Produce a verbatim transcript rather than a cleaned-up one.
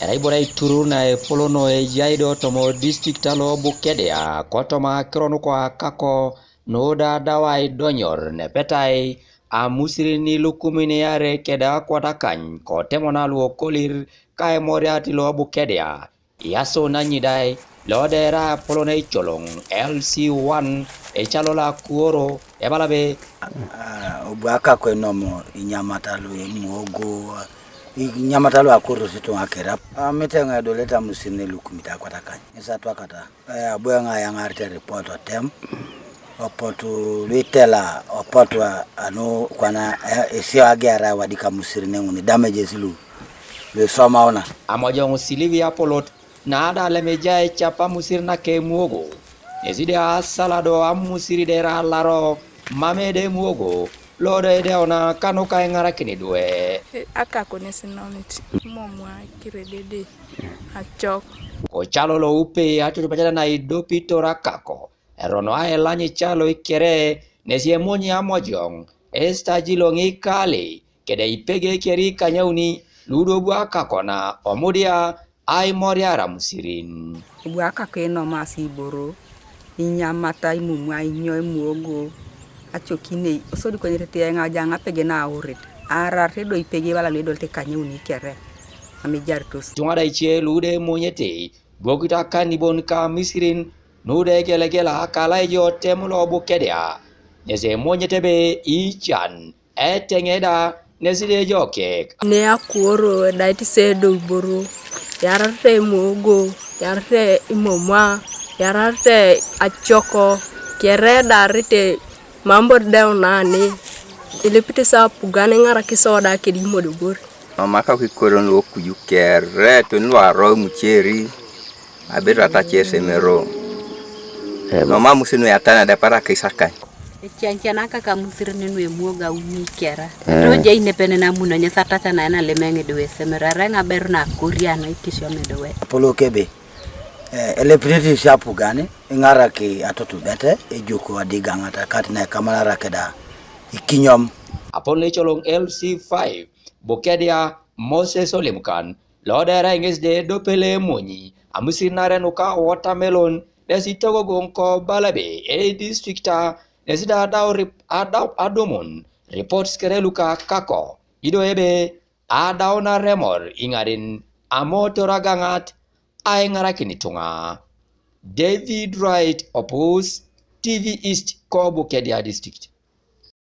Erai ibore aiturur na epolono ejai do tomo district alo Bukedea kotoma akiro nuko akako nuda dawai donyor nepetai amusirin ilukumin iare keda akwatakany kotemona luokolir kaimoriat lo Bukedea. Yaso nanyidai lodera apolon eicholong L C one echalo la kuoro ebalabe. Ah, obwaka kwenomo inyamata lu emuogo, inyamata lu akorosito akera. Amitenga edoleta musine lukumita akwata kany. Esa twakata. Eh, abwe nga yang arte report otem. Opotu luitela, opotu anu kwana, eh, esio agera wadika musirine nguni damages lu. Luisomauna. Amojong Silivia Polot, nada lemeja echapa musir nake muogo. Neside asalado amusiri dera laro mamede muogo. Lodo edeona kanuka eng'arakini dwe. Akako nesinomit momwa kiredede achok. Kochalo lo upe atutupatada na idopitor akako. Erono aelany chalo ikere nesi emonyi amojong. Esta jilong ikali kede ipege keri kanyauni ludo bwa akakona omudia aimoriara musirin. Ibwa akako inomasi iboro, inyamata imumwa inyo imuogo, achokinei, osodi konyerete eng'aja ng'apege naurit, aararte do ipege ibala luedolete kanyauni kere, amejaritos. Tung'ada ichie lude emonyete, bwokito akanibon ka misirin, nude egelegela akala ejo tem lo Bukedea, nese emonyete be ichan, Eteŋe da nesi de ejokek. Ne akuoro edait se edou iboro, yararete emogo, yararete imomwa, yararete achoko, kere edarete mambo deunani, ilipit sa apugan iŋarakis oda kedi imodobor. Mama kakikoron lokuju kere toni luaro emucheri. Abit atache esemero. Mama musinu yatana depara kisakany. Echanchan akaka musir nenu emuoga uni kera. Eh. Toja inepene namuno nyesatacha na ena lemeŋ edewe esemero. Areŋ aberu na koria na ikisio medewe. Apolo kebe. Eh, elepitete isi apugani, iŋaraki atutubete, ejuko adigaŋata kat na ekamanara keda ikinyom. Apolo echolong L C five, Bukedea Moses Olimkan, lodera eŋes de edopele emonyi, amusirinare nuka watermelon, nesi togogoŋ ko Balabe, edistrikta, nesi da adau rip-, adau adumun, reports kere luka kako, ido ebe, adaun aremor iŋarin, amotor agaŋat, aiŋarakin ituŋa. David Wright Opus, T V East, ko Bukedea District.